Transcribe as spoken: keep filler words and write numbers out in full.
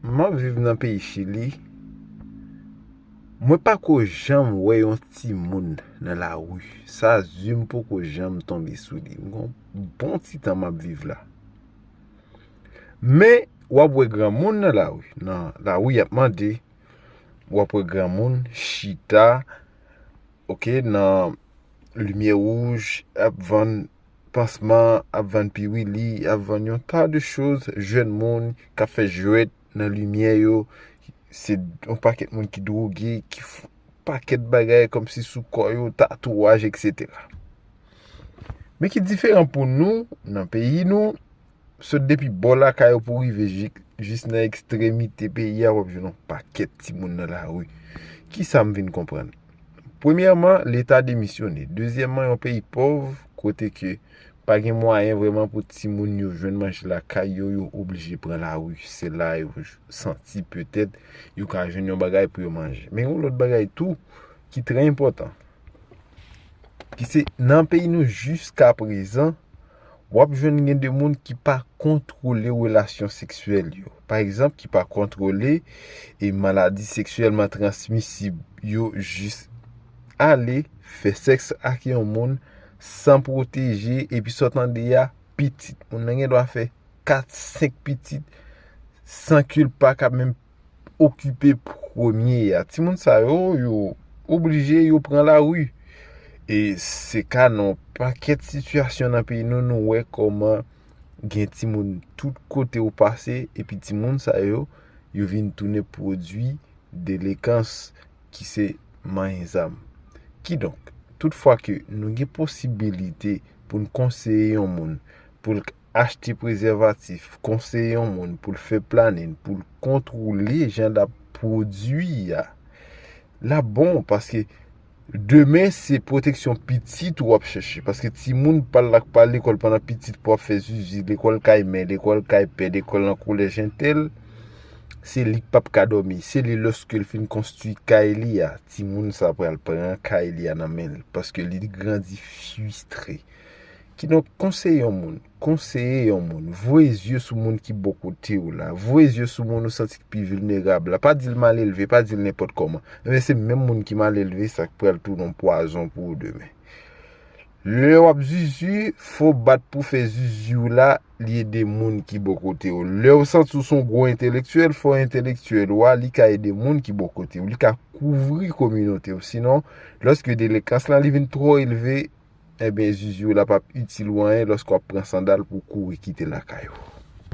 M ap viv nan peyi Chili. Mwen pa ko janm wè yon timoun nan lari. Sa, zye m poko janm tonbe sou li. M gon bon ti tan m ap viv la. Men, w ap wè granmoun nan lari. Nan lari, y ap mande. W ap wè granmoun chita, oke, nan limyè wouj, ap vann pansman, ap vann piwili, ap vann yon ta de choz, jèn moun k ap fè jwèt nan limyè yo, se yon pakèt moun ki dwoge, ki f-, pakèt bagay kòmsi sou kò yo, tatouaj, etsetera. Men ki diferan pou nou, nan peyi nou, sot depi bò lakay ou pou rive jik-, jis nan ekstremite peyi a, w ap jwenn yon pakèt timoun nan lari. Kisa m vin konprann? Premyèman, Leta demisyone. Dezyèmman, yon peyi pòv, kote ke pa gen mwayen vrèman pou timoun yo jwenn manje lakay yo, yo oblije pran lari. Se la yo j-, santi petèt yo ka jwenn yon bagay pou yo manje. Men yon lòt bagay tou ki trè enpòtan, ki se nan peyi nou jiska prezan, w ap jwenn gen de moun ki pa kontwole relasyon seksyèl yo. Pa egzanp, ki pa kontwole e maladi seksyèlman transmisib yo, jis ale fè sèks ak yon moun san pwoteje, epi sa w tande a, pitit. Moun nan gen dwa fè kat, senk pitit san ke l pa ka menm okipe premye a. Timoun sa yo, yo oblije, yo pran lari. E se ka nan yon pakèt sitiyasyon nan peyi nou, nou wè kòman gen timoun tout kote ou pase, epi timoun sa yo, yo vin tounen pwodui delekans ki se manyen zam. Kidonk, tout fwa ke nou gen posibilite pou n konseye yon moun, pou l achte prezèvatif, konseye yon moun pou l fè planin, pou l kontwole jan l ap pwodui a, l ap bon, paske demen se pwoteksyon pitit ou w ap chèche. Paske timoun pa l ak pa lekòl pandan pitit pou ap fè zizi, lekòl kay mè, lekòl kay pè, lekòl nan kolèj entèl, se li k p ap ka dòmi. Se li, lòske l fin konstwi kay li a, timoun sa pral pran kay li a nan men l, paske li grandi fristre. Kidonk, konseye yon moun, konseye yon moun, voye zye sou moun ki bò kote w la, voye zye sou moun ou santi ki pi vilnerab la, pa di l malelve, pa di l nenpòt kòman. Men se menm moun ki malelve sa k pral tounen yon pwazon pou ou demen. Lè w ap zizi, fò w bat pou fè zizi w la, li ede moun ki bò kote w. Lè w santi w se yon gwo entelektyèl, fò entelektyèl ou a, li ka ede moun ki bò kote w, li ka kouvri kominote w. Sinon, lòske delekans lan li vin twò elve, ebyen, zizi w la p ap itil ou anyen lòske w ap pran sandal pou w kouri kite lakay ou.